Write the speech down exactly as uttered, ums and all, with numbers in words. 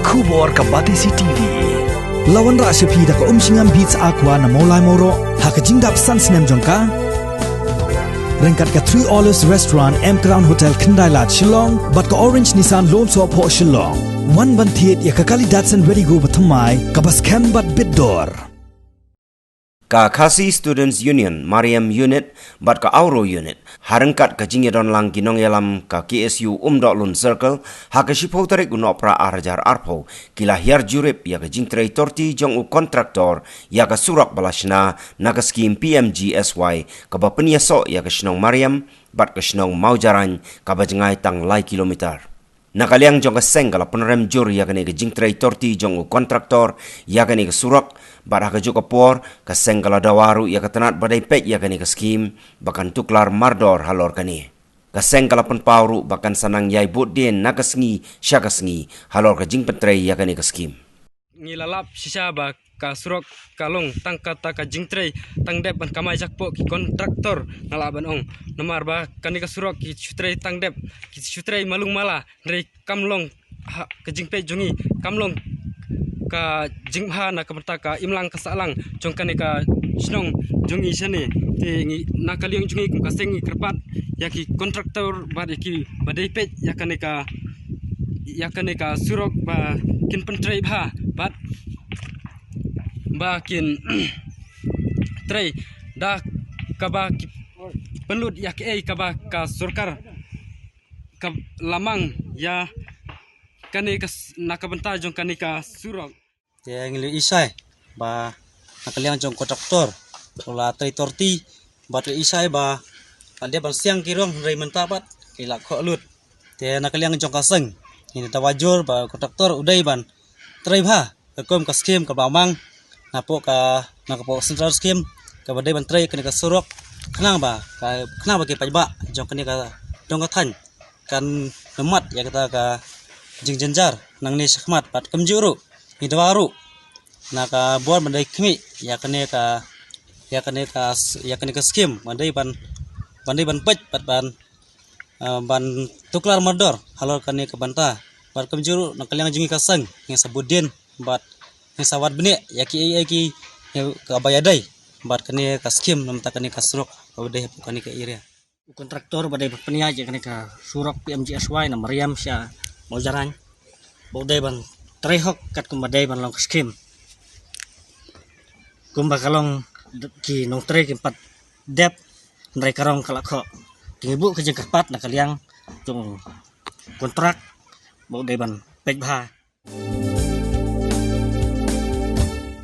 Khubor ka Batesi T V. La wanrah sha phi da ka Umshngam Beats Aqua na Mawlai Mawroh ha ka jingdap san snem jong ka. Ryngkat ka Three Olives Restaurant, M Crown Hotel, Khyndai Lad, Shillong, bad ka Orange Nissan Lone Soh Phoh, Shillong. Wan ban thied ïa ka kali Datsun Redi-GO bathymmai kaba skhem bad bit dor. Ka Khasi Students Union Mariam Unit bad ka Awro Unit, ha ryngkat ka jingïadon lang ki nongïalam ka K S U Umdohlun Circle, ha ka shiphew tarik u Nohprah ar hajar arphew, ki la hiar jurip ïa ka jingtrei torti jong u kontraktor ïa ka surok ba la shna na ka skhim P M G S Y, kaba pynïasoh ïa ka shnong Mariam bad ka shnong Mawjarain, kaba jngai tang lai kilometer. Na ka liang jong ka seng ka la pynrem jur ïa kane ka jingtrei torti jong u kontraktor ïa kane ka surok, bad ha kajuh ka por ka seng ka la dawa ruh ïa ka tnat ba dei peit ïa kane ka skhim, ba kan tuklar mardor halor kane. Ka seng ka la pynpaw ruh ba kan sa nang ïai bud dien na ka sngi sha ka sngi halor ka jingpyntrei ïa kane ka skhim. Ngi la lap shisha ba ka surok ka long tang kata ka jingtrei tang dep ban kamai jakpoh ki kontraktor, nga lah ban ong. Namar ba kane ka surok ki shu trei tang dep, ki shu trei malung mala, hynrei kam long ha ka jingpeit jong ngi, kam long ka jingbha na ka bynta ka imlang ka sahlang jong kane ka shnong jong ngi shane. Te ngi na ka liang jong ngi kum ka seng ngi kyrpad ïa ki kontraktor bad ïa ki ba dei peit ïa kane ka, ïa kane ka surok ba kin pyntrei bha bad ba kin trei da kaba ki pynlut ïa kiei kaba ka sorkar ka la mang ïa kane ka s-, na ka bynta jong kane ka surok. Te ngi la isai ba na ka liang jong kontraktor u la trei torti, bad la isai ba la dep ban siang ki rong, hynrei mynta pat ki la khoh lut. Te na ka liang jong ka seng ngi la dawa jur ba kontraktor u dei ban trei bha ka kum ka skhim kaba mang, na poh ka, na ka poh central skhim kaba dei ban trei kane ka surok, khnang ba ka, khnang ba ki paidbah jong kane ka dong ka thaiñ kan ïohmat ïa kata ka jingjynjar nangne shakhmat. Bad kumjuh ruh ngi dawa ruh na ka bor ban dei khmih ïa kane ka, ïa kane ka s-, ïa kane ka skhim ban dei ban, ban dei ban peit bad ban, eh, ban tuklar mardor halor kane ka bynta. Bad kumjuh ruh na ka liang jong ngi ka seng ngi sa bud dien bad ngi sa wad bniah ïa kiei kiei kaba ïadei bad kane ka skhim namar kane ka surok kaba dei hapoh kane ka area. U kontraktor ba dei ban pynïaid ïa kane ka surok P M G S Y na Mariam sha Mawjarain, ba u dei ban trei hok katkum ba dei ban long ka skhim, kumba ka long ki nongtrei kim pat dep, hynrei ka rong ka la khoh. Te ngi buh ka jingkyrpad na ka liang jong u kontrak ba u dei ban peit bha.